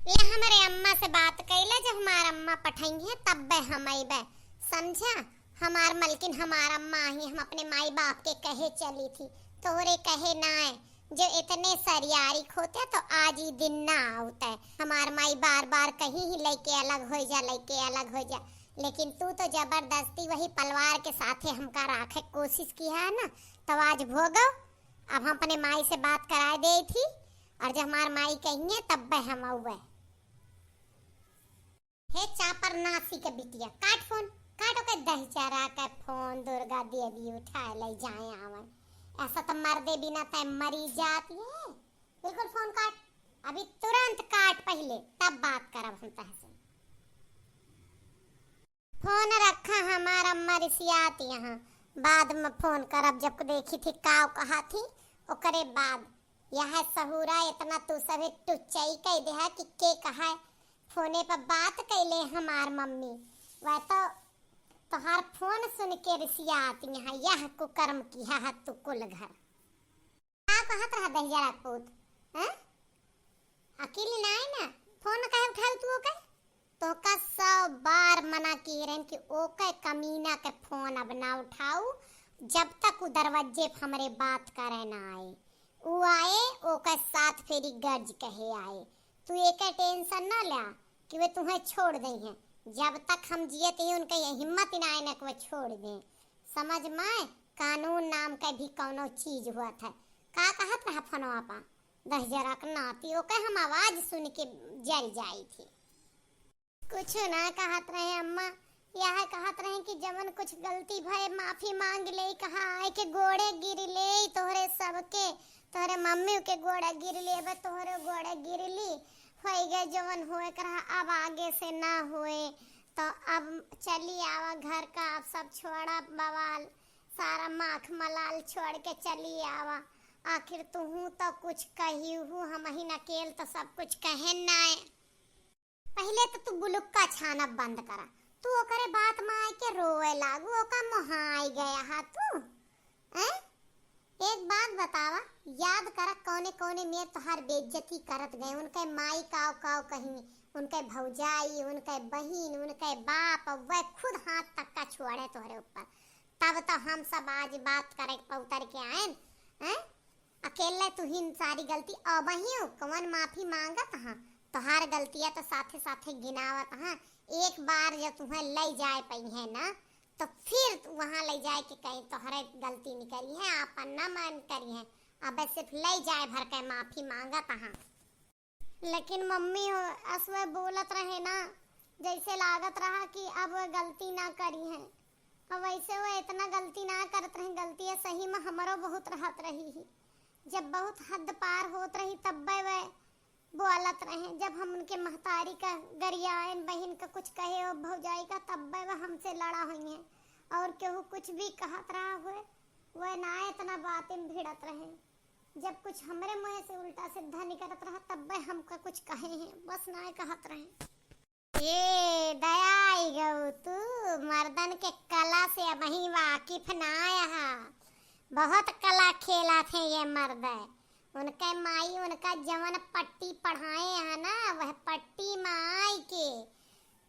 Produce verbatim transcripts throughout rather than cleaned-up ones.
ले हमरे अम्मा से बात कइले, जब हमार अम्मा पठइहें तब्बे हम अइबे, समझा? हमार मलकिन हमार अम्मा आही, हम अपने माई बाप के कहे चली थी, तोहरे कहे नाय, जो इतने सरियारिक होते तो आज ई दिन ना आवते। हमार माई बार बार कही ही, लइके अलग होइ जा, लइके अलग होइ जा, लेकिन तू तो जबरदस्ती वही पलवार के साथे हमका राखे के कोशिश किहा है ना, तो आज भोगो। अब हम अपने माई से बात कराए देई थी, और जब हमार माई कहिहें तब्बे हम अउबे। हे चापरनासी के बिटिया, काट फोन, काट ओके दहिजरा के फोन, दुर्गा देवी उठाए लइ जाए आवे। ऐसा तो मर्दे बिना तय मरी जाती है। बिल्कुल फोन काट, अभी तुरंत काट पहिले, तब बात करब हम तहसे। फोन रखा, हमार अम्मा रिसियात यहाँ, बाद में फोन करब, जब देखी थी काव कहा थी, ओकरे बाद। यह सहूरा इतना तू सभे टुच्चई कइ देहा कि के कहा है, फोने पर बात कइले हमार मम्मी, वह तो तोहार फोन सुन के रिसियात यहाँ, यह कुकर्म किहा है तू कुल घर। का कहत रहा दहिजरा पूत, हैं? अकेले ना आए ना, फोन काहे उठाऊ तू ओके? तोहका सौ बार मना किहे रहन कि ओके कमीना के फोन अब ना उठाऊ, जब तक उ दरवाजे पे हमरे बात करे ना आए। उ आए, ओके सात फेरी गर्ज कहे आए। तू एके टेंशन ना ल्या कि वे तुहें छोड़ दइहें। जब तक हम जियत ही उनके ये हिम्मत ही ना आए ना कि वे छोड़ दें। समझ में, कानून नाम के भी कौनो चीज हुआ था। का कहत रहा फोनवा पा? दहिजरा के नाती, ओके हम आवाज सुन के जल जाई थी। कुछ ना कहत रहे अम्मा, यह कहत रहे कि जवन कुछ गलती भय माफी मांग ले, कहा आए के गोड़े गिर ले, तोहरे सबके, तोहरे मम्मी के गोड़े गिर ले, बे तोहरे गोड़े गिर ली, होई गए जवन होए के रहा, अब आगे से ना होए। तो अब चली आवा घर का, अब सब छोड़ा बवाल, सारा माख मलाल छोड़ के चली आवा। आखिर तुहू तो कुछ कही हूँ, हम ही अकेल तो सब कुछ कहे नाय। पहिले तो तू बुलुक्का छानब बंद करा, तू ओकरे बात में आए के रोए लागू, ओका मोहाई गया हा तू, हैं? एक बात बतावा, याद करा कौने कौने मेर तोहार बेइज्जती करत गए, उनके माई काव काव कही, उनके भौजाई, उनके बहिन, उनके बाप, वह खुद हाथ तक का छोड़े तोहरे ऊपर। तब तो हम सब आज बात करे पे उतर के आएन, हैं? अकेले तुहिन सारी गलती, अबहियो कवन माफी मांगत हाँ? तोहार गलतिया तो साथे साथे गिनावत हाँ। एक बार जब तुहें लई जाए पइहें ना, तो फिर वहाँ लई जाए के कहीं तोहरे गलती निकरी है, आपन ना मन करी है। अब सिर्फ लई जाए भर के माफी मांगत हाँ। लेकिन मम्मी हो, अस वे बोलत रहे ना, जैसे लागत रहा कि अब वे गलती ना करी है। अब वैसे वे इतना गलती ना करत रहे, गलती सही में हमरो बहुत रहत रही ही। जब बहुत हद पार होत रही, तब्बे वे बोलत रहे। जब हम उनके महतारी का गरियायन, बहिन का कुछ कहे और भौजाई का, तब्बे वे हमसे लड़ा हुई हैं। और केहू कुछ भी कहत रहा हुए, वे ना इतना बातें भिड़त रहे। जब कुछ हमरे मुँह से उल्टा सीधा निकलत रहा, तब्बे हमका कुछ कहे हैं, बस ना कहत रहे। ए, दया आई गऊ तू, मर्दन के कला से अबहीं वाकिफ ना आया हा। बहुत कला खेला थे ये मर्द। उनके माई उनका जवन पट्टी पढ़ाए है ना, वह पट्टी में आई के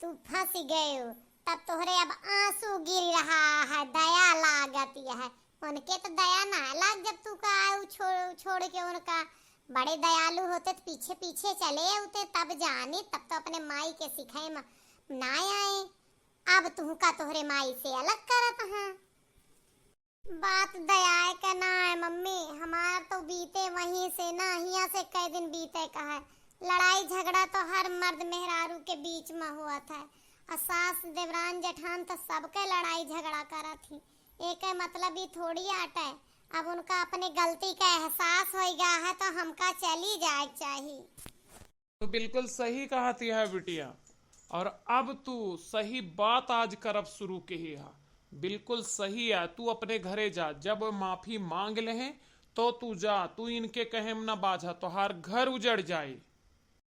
तू फंस गयो, तब तोहरे अब आंसू गिर रहा है, दया लागत यह। उनके तो दया ना लाग, जब तू का आऊ छो-, छोड़ के उनका। बड़े दयालु होते तो पीछे पीछे चले आउते, तब जानी, तब तो अपने माई के सिखाए में ना आए। अब तुहका तोहरे माई से अलग करत हाँ। बात दयाए के ना है मम्मी, हमार तो बीते वहीं से ना, हियाँ से कई दिन बीते का है। लड़ाई झगड़ा तो हर मर्द मेहरारू के बीच में हुआ था, और सास देवरान जेठान तो सबके लड़ाई झगड़ा करत ही। एके मतलब ई थोड़ी आटे, अब उनका अपने गलती का एहसास होई गा है तो हमका चली जाए के चाही। तो बिल्कुल सही कहत यह बिटिया, और अब तू सही बात आज करब शुरू किही हा। बिल्कुल सही है, तू अपने घरे जा, जब माफी मांग लेहे तो तू जा, तू इनके कहे में ना बाझा, तोहार घर उजड़ जाए।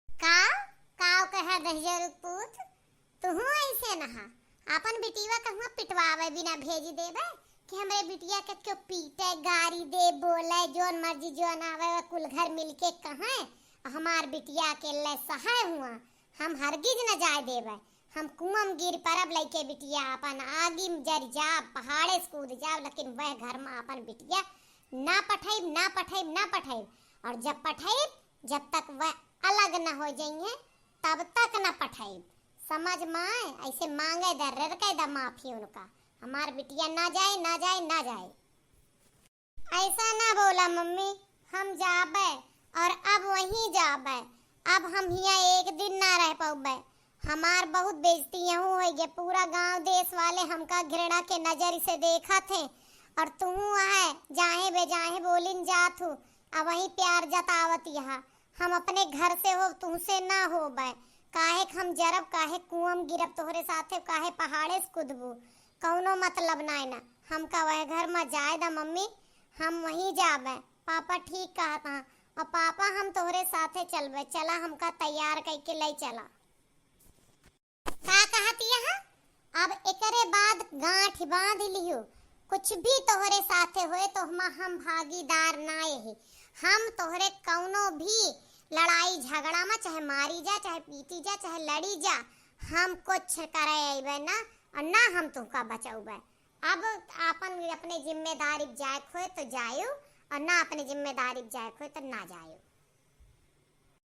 का? काव कहे दहिजरू पूत? तुहू ऐसे नहा, आपन बिटिया कहूँ पिटवावे बिना भेज देबे कि हमरे बिटिया के क्यों पीटे, गारी दे, बोले, जोन मर्जी जोन आवे, वे कुल घर मिलके कहे, हमार बिटिया अकेले सहाय हुआ, हम हरगिज न जाए देबे। हम कुआं में गिर परब लइके बिटिया, अपन आगी में जरि जाब, पहाड़े से कूद जाब, लेकिन वह घर में अपन बिटिया ना पठाइब, ना पठाइब, ना पठाइब। और जब पठाइब, जब तक वह अलग न हो जइहें, तब तक न पठाइब। समझ में आए? ऐसे मांगे द, ररके द माफी उनका। हमार बिटिया ना जाए, ना जाए, ना जाए। ऐसा ना बोला मम्मी, हम जाबे और अब वहीं जाबे। अब हम हियाँ एक दिन ना रह पउबे। हमार बहुत बेइज्जती यहूँ होइ गए, पूरा गांव देश वाले हमका घृणा के नजर से देखत हैं और तू है जाहे बेजाहे बोलिन जात हूँ, अब वहीं प्यार जतावत यहाँ। हम अपने घर से हो, तुहसे ना होबे। काहे क हम जरब, काहे कुआं में गिरब, तोहरे साथे काहे पहाड़े से कूदबू, कौनो मतलब नाय ना। हमका वह घर में जाए दा मम्मी, हम वहीं जाबे। पापा ठीक कहत हैं, और पापा हम तोहरे साथे चलबे, चला हमका तैयार कइके ले चला। का कहत यहाँ? अब एकरे बाद गांठ बांध लिहू, कुछ भी तोहरे साथे होए तो हम, हम भागीदार ना यही। हम तोहरे कौनो भी लड़ाई झगड़ा में चाहे मारी जा, चाहे पीटी जा, चाहे लड़ी जा, हम कुछ करे अइबे ना, और ना हम तुहका बचौबे। अब आपन अपने जिम्मेदारी जाए खोए तो जायु, और ना अपने जिम्मेदारी जाए खोए तो ना जायु।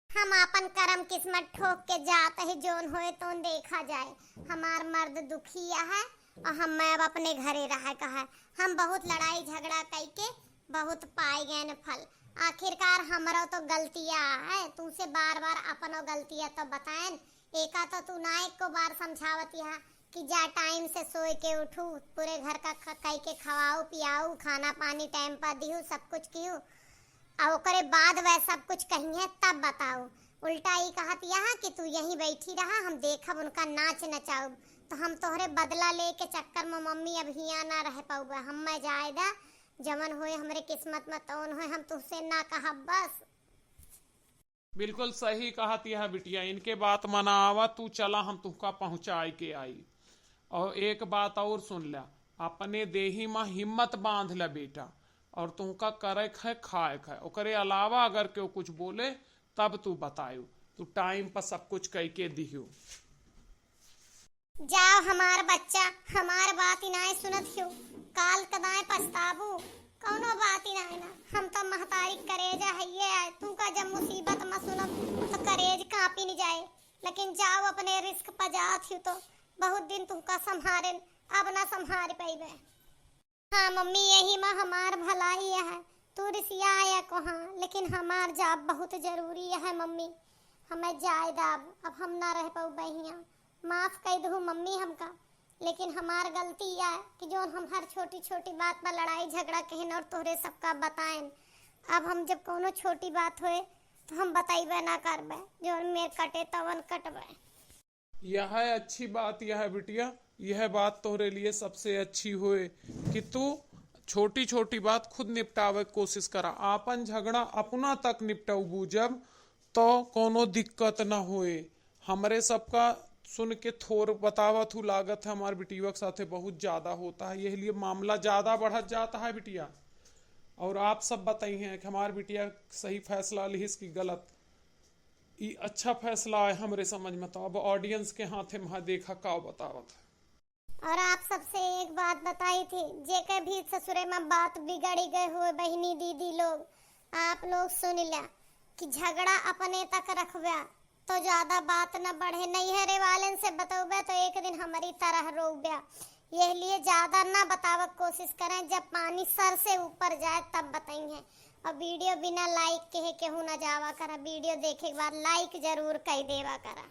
हम आपन करम किस्मत ठोक के जात ही, जोन होए तोन देखा जाए। हमार मर्द दुखी है और हम, मैं अब अपने घरे रहे का है। हम बहुत लड़ाई झगड़ा कइके बहुत पाए गए न फल। आखिरकार हमरो तो गलतिया है, तुमसे बार बार अपनो गलतिया तो बताएन। एका तो तू ना एको बार समझावत यहाँ कि जा टाइम से सोए के उठू, पूरे घर का ख-, कई के खवाऊ पियाऊ, खाना पानी टाइम पर दिहू, सब कुछ किहू। आ ओकरे बाद वह सब कुछ कहिए तब बताऊ। उल्टा ई कहत यहाँ कि तू यहीं बैठी रहा, हम देखब उनका नाच नचाउब। तो हम तोहरे बदला ले के चक्कर में मम्मी अब हियाँ ना रह पउबे। हम मैं जाए दा, जवन होए हमरे किस्मत में तवन होए, हम तुहसे ना कहब बस। बिल्कुल सही कहत यह बिटिया, इनके बात मनावा, तू चला हम तुहका पहुँचाए के आई। और एक बात और सुन ल्या, अपने देही में हिम्मत बांध ल्या बेटा, और तुहका करे क है खाए क है, ओकरे अलावा अगर केहू कुछ बोले तब तू बतायो, तू टाइम पर सब कुछ कइके दिहियो। जाओ हमार बच्चा, हमार बात ही नाय सुनत हो, काल कदाए पछताबू, कौनो बात ही नाय ना। हम तो महतारी करेजा हइये आए, तू का जब मुसीबत में सुनब तो करेज कांपी न जाए। लेकिन जाओ अपने रिस्क पर जात हो तो बहुत दिन तुहका संभारेन, अब ना संभार पइबे। हाँ मम्मी, यही में हमार भलाई है। तू रिसिया या कोहा, लेकिन हमार जाब बहुत जरूरी है मम्मी। हमें जाए दाब, अब हम ना रह पउबे हियाँ। माफ कइ दहू मम्मी हमका, लेकिन हमार गलती या कि जोन हम हर छोटी छोटी बात पर लड़ाई झगड़ा कहन और तोहरे सबका बताएन। अब हम जब कौनो छोटी बात होए तो हम बताइबे ना करबे, जोन मेर कटे तवन कटबे। यह अच्छी बात यह बिटिया, यह बात तोहरे लिए सबसे अच्छी होए कि तू छोटी छोटी बात खुद निपटावे के कोशिश करा। आपन झगड़ा अपना तक निपटउबू जब, तो कौनो दिक्कत न होए। हमरे सबका सुन के थोर बतावत हूँ, लागत है हमार बिटिया के साथे बहुत ज्यादा होता है, यही लिए मामला ज्यादा बढ़त जाता है बिटिया। और आप सब बताई हैं कि हमार बिटिया सही फैसला लिहिस कि गलत। ई अच्छा फैसला है हमरे समझ में। तो अब ऑडियंस के हाथे में है, देखा का बतावत है। और आप सबसे एक बात बताई थी, जेके भी ससुरे में बात बिगड़ी गए हुए बहिनी दीदी लोग, आप लोग सुन ल्या कि झगड़ा अपने तक रखब्या तो ज्यादा बात न बढ़े, नैहरे वालन से बतौबे तो एक दिन हमारी तरह रोब्या। यह लिए ज्यादा न बतावे के कोशिश करें, जब पानी सर से ऊपर जाए तब बताई हैं। और वीडियो बिना लाइक के है केहू ना जावा करा, वीडियो देखे के बाद लाइक जरूर कई देवा करा।